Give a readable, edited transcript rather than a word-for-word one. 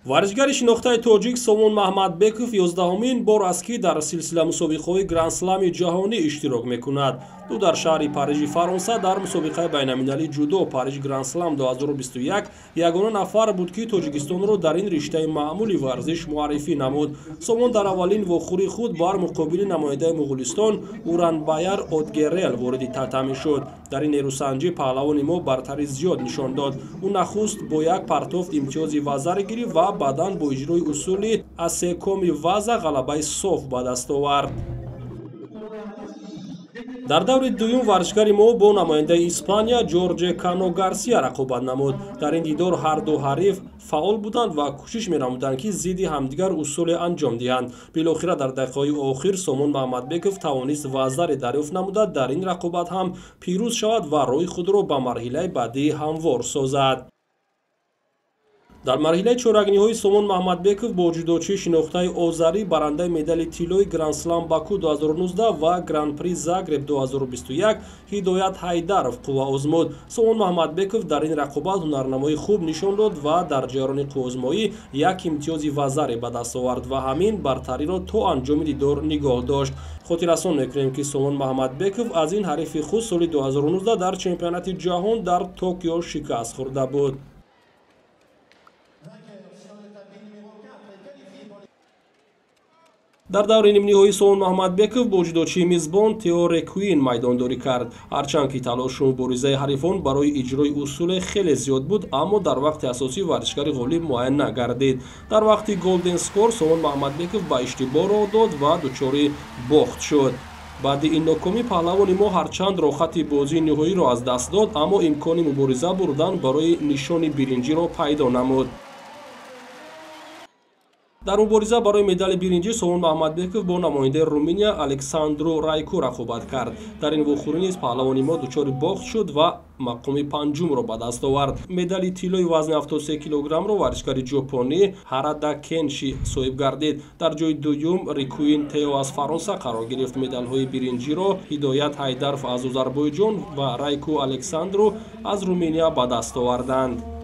Варзишгари шинохтаи тоҷик Сомон Маҳмадбеков 11-умин бор аст, ки дар силсила мусобиқаҳои Гранд-слами ҷаҳонӣ иштирок мекунад. Ӯ дар шаҳри Парижи Фаронса дар мусобиқаи байналмилалии ҷудо Париж Гранд-слам 2021 ягона нафар буд, ки Тоҷикистонро дар ин риштаи маъмули варзиш муаррифӣ намуд. Сомон дар аввалин вохӯрии худ бар муқобили намояндаи Муғулистон Уранбаяр Одгерел вориди татами шуд. Дар ин нерӯсанҷӣ паҳлавони мо бартарӣ зиёд нишон дод. Ӯ нахуст бо як партофт имтиёзи вазаре гирифт ва баъдан бо иҷрои усули асекоми ваза ғалабаи соф ба даст овард. Дар даври дуюм варзишгари мо бо намояндаи Испания Ҷорҷе Кано Гарсия рақобат намуд. Дар ин дидор ҳар ду ҳариф фаъол буданд ва кӯшиш менамуданд, ки зидди ҳамдигар усуле анҷом диҳанд. Билохира дар дақиқаҳои охир Сомон Маҳмадбеков тавонист вазаре дарёфт намуда, дар ин рақобат ҳам пирӯз шавад ва роҳи худро ба марҳилаи баъдӣ ҳамвор созад. Дар марҳилаи чоракниҳои Сомон Маҳмадбеков бо ҷудочии шинохтаи озарӣ, барандаи медали тиллои Гранд-слам Баку 2019 ва Гран-при Загреб 2021 Ҳидоят Ҳайдаров қувва озмуд. Сомон Маҳмадбеков дар ин рақобат ҳунарнамои хуб нишон дод ва дар ҷараёни қувваозмоӣ як имтиёзи вазаре ба даст овард ва ҳамин бартариро то анҷоми дидор нигоҳ дошт. Хотиррасон мекунем, ки Сомон Маҳмадбеков аз ин ҳарифи худ соли 2019 дар чемпионати ҷаҳон дар Токио шикаст хӯрда буд. Дар даври нимниҳоӣ Сомон Маҳмадбеков бо ҷудочии мизбон Тео Рекуин майдондорӣ кард. Ҳарчанд ки талошу муборизаи ҳарифон барои иҷрои усуле хеле зиёд буд, аммо дар вақти асосӣ варзишгари ғолиб муайян нагардид. Дар вақти голден скор Сомон Маҳмадбеков ба иштибоҳ роҳ дод ва дучори бохт шуд. Баъди ин нокомӣ паҳлавони мо ҳарчанд рохати бозии ниҳоиро аз даст дод, аммо имкони мубориза бурдан барои нишони биринҷиро пайдо намуд. Дар мубориза барои медали биринҷӣ Сомон Маҳмадбеков бо намояндаи Руминия Александру Райку рақобат кард. Дар ин вохӯрӣ низ паҳлавони мо дучори бохт шуд ва мақоми панҷумро ба даст овард. Медали тиллои вазни 73 килограммро варзишгари ҷопонӣ Ҳарада Кенши соҳиб гардид. Дар ҷои дуюм Рикуин Тео аз Фаронса қарор гирифт. Медалҳои биринҷиро Ҳидоят Ҳайдаров аз Озарбойҷон ва Райку Александру аз Руминия ба даст оварданд.